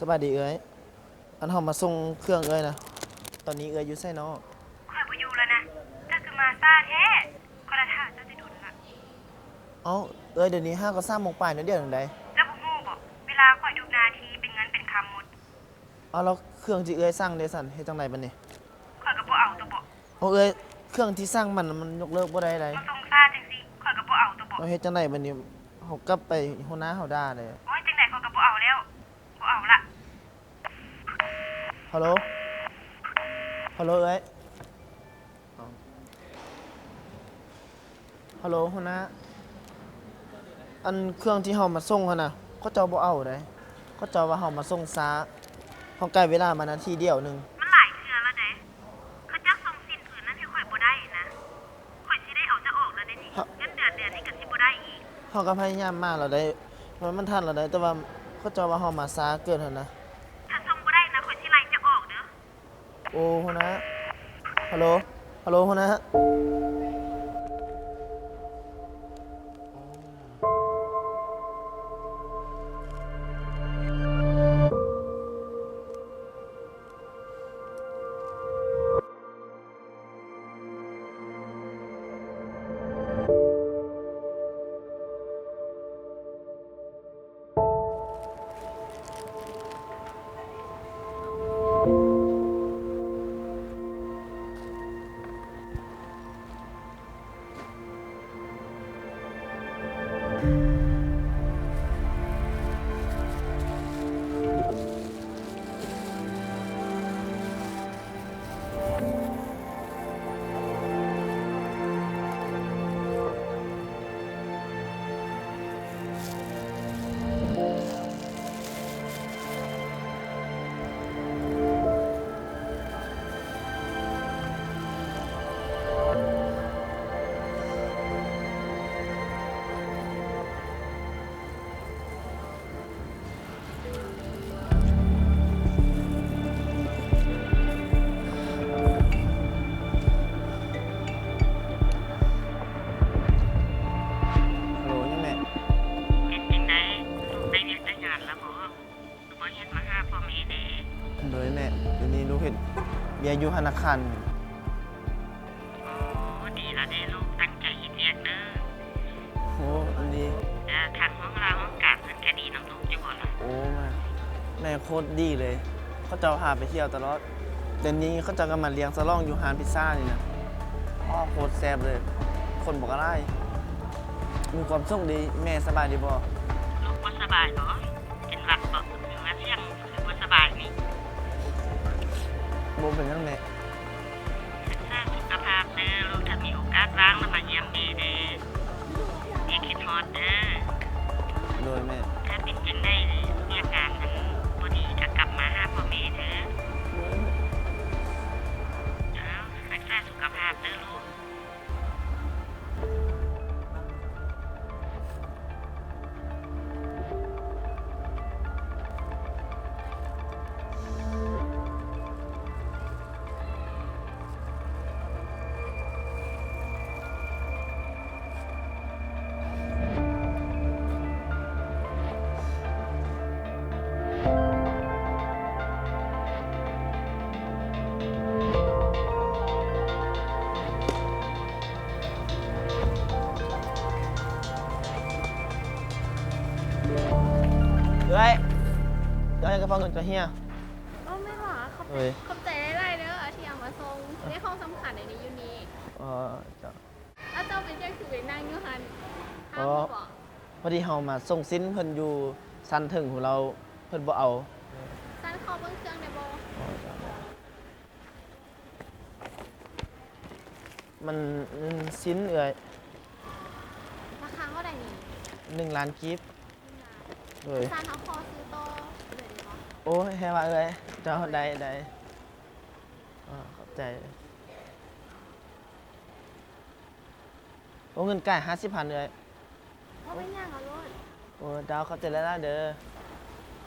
ສະບາຍດີເອື້ອຍ ອັນເຮົາມາສົ່ງເຄື່ອງເອື້ອຍນະ ຕອນນີ້ເອື້ອຍຢູ່ໃສນໍ? ຂ້ອຍບໍ່ຢູ່ແລ້ວນະ ເຈົ້າຄືມາຊ້າແທ້ ຂ້ອຍລະຖ້າເຈົ້າແຕ່ດົນລະ. ເອົ້າ ເອື້ອຍ ດຽວນີ້ຫາກໍສາມໂມງປາຍແລ້ວ ດຽວໜຶ່ງໃດ. ເຈົ້າບໍ່ຮູ້ບໍ ເວລາຂ້ອຍທຸກນາທີເປັນເງິນເປັນຄຳໝົດ. ເອົາ ແລ້ວເຄື່ອງທີ່ເອື້ອຍສັ່ງເດຊັ້ນ ເຮັດຈັ່ງໃດບັດນີ້? ຂ້ອຍກໍບໍ່ເອົາຕົວະ. ເອົາ ເອື້ອຍ ເຄື່ອງທີ່ສັ່ງມັນ ມັນຍົກເລີກບໍ່ໄດ້ໃດ. ມາສົ່ງຊ້າຈັ່ງຊີ້ ຂ້ອຍກໍບໍ່ເອົາຕົວະ. ເຮົາເຮັດຈັ່ງໃດບັດນີ້? ເຮົາກັບໄປຫົວໜ້າເຮົາດ່າເດ້. ໂອ້ຍ ຈັ່ງໃດຂ້ອຍກໍບໍ່ເອົາແລ້ວ ບໍ່ເອົາລະ. ຮັລໂຫຼ ຮັລໂຫຼເອື້ອຍ. ຮັລໂຫຼ ຫົວໜ້າ ອັນເຄື່ອງທີ່ເຮົາມາສົ່ງຫັ້ນນະ ເຂົາເຈົ້າບໍ່ເອົາໃດ ເຂົາເຈົ້າວ່າເຮົາມາສົ່ງຊ້າ ເຮົາໃກ້ເວລາມານາທີດຽວໜຶ່ງ. ມັນຫຼາຍເທື່ອແລ້ວໃດ ເຂົາເຈົ້າສົ່ງສິ້ນຜືນນັ້ນໃຫ້ຂ້ອຍບໍ່ໄດ້ນະ ຂ້ອຍຊິໄດ້ເອົາເຈົ້າອອກແລ້ວເດນີ້ ເງິນເດືອນເດືອນນີ້ກໍຊິບໍ່ໄດ້ອີກ. ເຮົາກໍພະຍາຍາມມາແລ້ວໃດ ມັນ ມັນທັນແລ້ວໃດ ແຕ່ວ່າເຂົາເຈົ້າວ່າເຮົາມາຊ້າເກີນຫັ້ນນະ. ຖ້າສົ່ງບໍ່ໄດ້ນະ ຂ້ອຍຊິໄລ່ເຈົ້າອອກເດີ. ໂອ້ ຫົວໜ້າ ຮັລໂຫຼ ຮັລໂຫຼ ຫົວໜ້າ. ໂດຍແມ່. ເປັນຈັ່ງໃດ? ລູກໄດ້ວຽກໄດ້ງານແລ້ວບໍ? ຄືບໍ່ເຮັດມາຫາພໍ່ແມ່ແດ່? ໂດຍແມ່, ດຽວນີ້ລູກເຮັດວຽກຢູ່ທະນາຄານ. ໂອ້ ດີລະເດ້ລູກ, ຕັ້ງໃຈເຮັດວຽກເດີ. ໂອ້ ດີ. ເອີ ທາງຫ້ອງລາຫ້ອງການເພິ່ນກະດີນຳລູກຢູ່ບໍ່ລະ? ໂອ້ ແມ່ ແມ່ໂຄດດີເລີຍ, ເຂົາເຈົ້າພາໄປທ່ຽວຕະຫຼອດ. ດຽວນີ້ເຂົາເຈົ້າກໍມາລ້ຽງສະຫຼອງຢູ່ຮ້ານພິຊານີ້ນະ. ໂອ້ ໂຄດແຊບເລີຍ, ຄົນບໍ່ກະຫຼາຍ. ມີຄວາມສຸກດີ. ແມ່ສະບາຍດີບໍ່? ລູກບໍ່ສະບາຍບໍ? ເປັນຫວັດບໍ? ຫຼືວ່າສຽງຄືບໍ່ສະບາຍນີ້? ບໍ່ເປັນຫຍັງແມ່. ຮັກສາສຸຂະພາບເດີລູກ, ຖ້າມີໂອກາດວ່າງລະມາຢ້ຽມແມ່ແດ່. ແມ່ຄິດຮອດເດີ. ໂດຍແມ່. ຖ້າເປັນຈັ່ງໃດວຽກງານມັນບໍ່ດີກະກັບມາຫາພໍ່ແມ່ເດີ. ໂດຍແມ່. ເອົາ ຮັກສາສຸຂະພາບເດີລູກ. ເອື້ອຍ ເຈົ້າໃຫ້ກະເປົາເງິນເຈົ້າເຮຍ. ໂອ້ ແມ່ນຫວາ? ຂອບໃຈ ໂດຍ ຂອບໃຈຫຼາຍໆເດີທີ່ເອົາມາສົ່ງ. ເອີ ມີຂອງສຳຄັນອັນນີ້ຢູ່ນີ້. ອໍ ເຈົ້າ. ແລ້ວເຈົ້າເປັນຫຍັງຄືໄປນັ່ງຢູ່ຫັ້ນ? ອໍ ຫ້າມບໍ່? ພໍດີເຮົາມາສົ່ງສິ້ນເພິ່ນຢູ່ຊັ້ນເທິງພຸ້ນ ແລ້ວເພິ່ນບໍ່ເອົາ. ຊັ້ນຂໍເບິ່ງເຄື່ອງແດ່ບໍ່? ອໍ ເຈົ້າ. ມັນ ມັນສິ້ນເອື້ອຍ. ລາຄາເທົ່າໃດນີ້? ໜຶ່ງລ້ານກີບ. ໂດຍ. ຊັ້ນເຮົາຂໍຊື້ຕໍ່ເລີຍໄດ້ບໍ່? ໂອ້ຍ ໃຫ້ວ່າເອື້ອຍ. ເຈົ້າ ໄດ້ ໄດ້. ອາ ຂອບໃຈ. ໂອ້ ເງິນກາຍຫ້າສິບພັນເອື້ອຍ. ບໍ່ເປັນຫຍັງ ເອົາໂລດ. ໂອ້ ເຈົ້າ ຂອບໃຈຫຼາຍໆເດີ.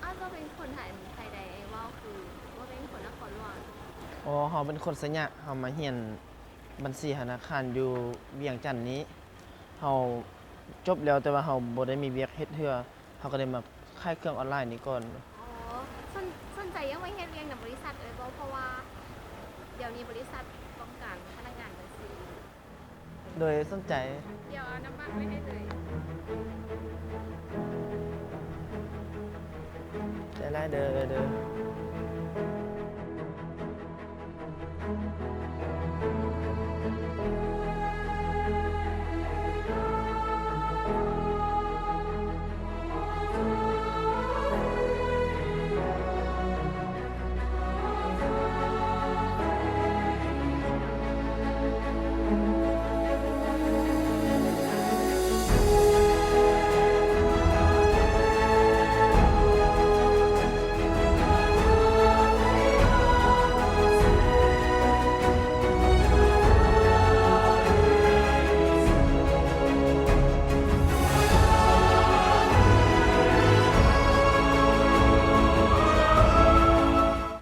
ອ້າວ ເຈົ້າເປັນຄົນໃຜ ໃຜໃດ? ເວົ້າຄືບໍ່ແມ່ນຄົນນະຄອນຫຼວງ. ອໍ ເຮົາເປັນຄົນໄຊຍະ, ເຮົາມາຮຽນບັນຊີທະນາຄານຢູ່ວຽງຈັນນີ້. ເຮົາຈົບແລ້ວ ແຕ່ວ່າເຮົາບໍ່ໄດ້ມີວຽກເຮັດເທື່ອ, ເຮົາກໍເລີຍມາຂາຍເຄື່ອງອອນລາຍນີ້ກ່ອນ. ອໍ ສົນ ຍັງບໍ່ເຮັດວຽກນຳບໍລິສັດເອີຍບໍ່? ເພາະວ່າດຽວນີ້ບໍລິສັດຕ້ອງການພະນັກງານບັນຊີ. ໂດຍ ສົນໃຈ. ດຽວເອົານ້ຳມັນໄວ້ໃຫ້ເລີຍ. ໃຈຫຼາຍເດີ ເດີ.